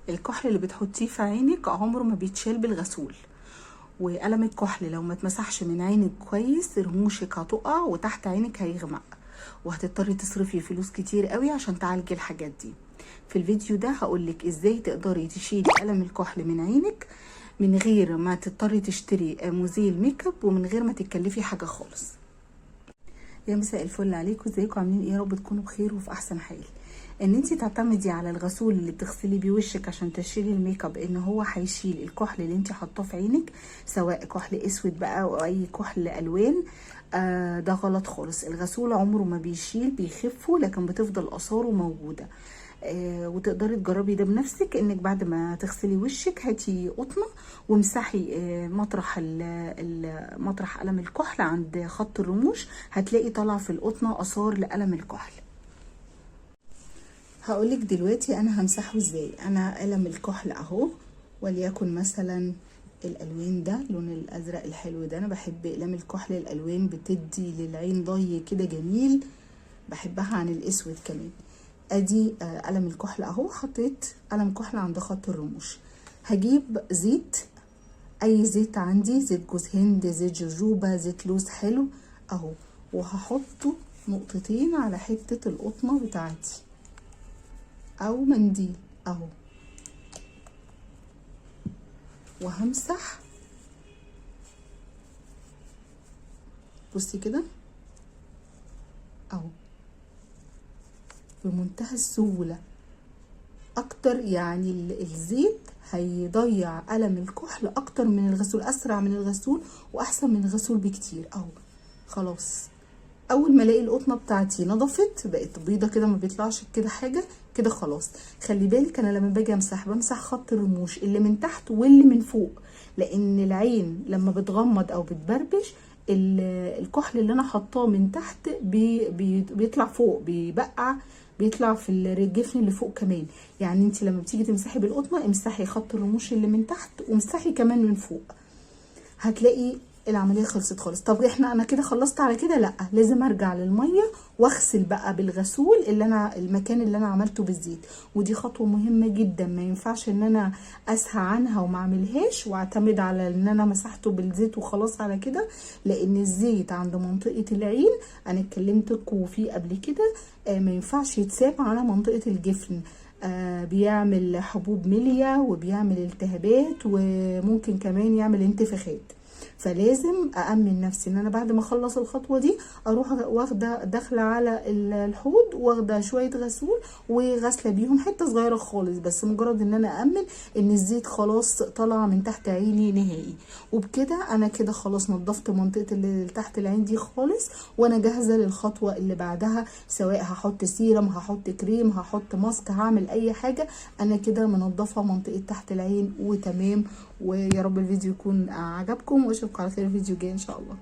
الكحل اللي بتحطيه في عينك عمره ما بيتشال بالغسول، وقلم الكحل لو ما اتمسحش من عينك كويس رموشك هتقع وتحت عينك هيغمق، وهتضطري تصرفي فلوس كتير قوي عشان تعالجي الحاجات دي. في الفيديو ده هقولك ازاي تقدري تشيلي قلم الكحل من عينك من غير ما تضطري تشتري مزيل ميك اب ومن غير ما تتكلفي حاجة خالص. يا مساء الفل عليكم، ازيكم عاملين ايه؟ يا رب تكونوا بخير وفي احسن حال. ان انت تعتمدي على الغسول اللي بتغسلي بيه وشك عشان تشيلي الميك اب ان هو هيشيل الكحل اللي انت حاطاه في عينك، سواء كحل اسود بقى او اي كحل الوان، ده غلط خالص. الغسول عمره ما بيشيل، بيخفه لكن بتفضل اثاره موجودة. وتقدري تجربي ده بنفسك، انك بعد ما تغسلي وشك هاتي قطنه وامسحي مطرح مطرح قلم الكحل عند خط الرموش، هتلاقي طالع في القطنه اثار لقلم الكحل. هقولك دلوقتي انا همسحه ازاي. انا قلم الكحل اهو، وليكن مثلا الالوان ده، اللون الازرق الحلو ده، انا بحب اقلام الكحل الالوان بتدي للعين ضي كده جميل، بحبها عن الاسود كمان. ادي قلم الكحل اهو، حطيت قلم كحل عند خط الرموش. هجيب زيت، اي زيت عندي، زيت جوز هند، زيت جوجوبا، زيت لوز حلو اهو، وهحطه نقطتين على حتة القطنة بتاعتي او منديل اهو، وهمسح. بصي كده اهو، بمنتهى السهولة. اكتر يعني الزيت هيضيع قلم الكحل اكتر من الغسول، اسرع من الغسول واحسن من الغسول بكتير اهو. خلاص اول ما الاقي القطنه بتاعتي نضفت بقت بيضة كده، ما بيطلعش كده حاجة كده، خلاص. خلي بالك انا لما باجي امسح بمسح خط الرموش اللي من تحت واللي من فوق، لان العين لما بتغمض او بتبربش الكحل اللي انا حطاه من تحت بيطلع فوق، بيبقع، بيطلع في الجفن اللي فوق كمان. يعني انت لما بتيجي تمسحي بالقطنه امسحي خط الرموش اللي من تحت وامسحي كمان من فوق، هتلاقي العملية خلصت خالص. طب انا كده خلصت على كده؟ لا، لازم ارجع للمية واغسل بقى بالغسول اللي انا المكان اللي انا عملته بالزيت، ودي خطوة مهمة جدا، ما ينفعش ان انا اسهى عنها وما اعملهاش واعتمد على ان انا مسحته بالزيت وخلاص على كده، لان الزيت عند منطقة العين انا اتكلمتكم فيه قبل كده، ما ينفعش يتساب على منطقة الجفن، بيعمل حبوب مليا وبيعمل التهابات وممكن كمان يعمل انتفاخات. فلازم أأمن نفسي ان انا بعد ما اخلص الخطوة دي اروح واخده داخله على الحوض واخده شوية غسول وغسله بيهم حتة صغيرة خالص، بس مجرد ان انا أأمن ان الزيت خلاص طلع من تحت عيني نهائي. وبكده انا كده خلاص نظفت منطقة اللي تحت العين دي خالص، وانا جاهزة للخطوة اللي بعدها، سواء هحط سيرم، هحط كريم، هحط ماسك، هعمل اي حاجة، انا كده منظفه منطقة تحت العين وتمام. ويا رب الفيديو يكون عجبكم، واشوفكم على خير فيديو جاي ان شاء الله.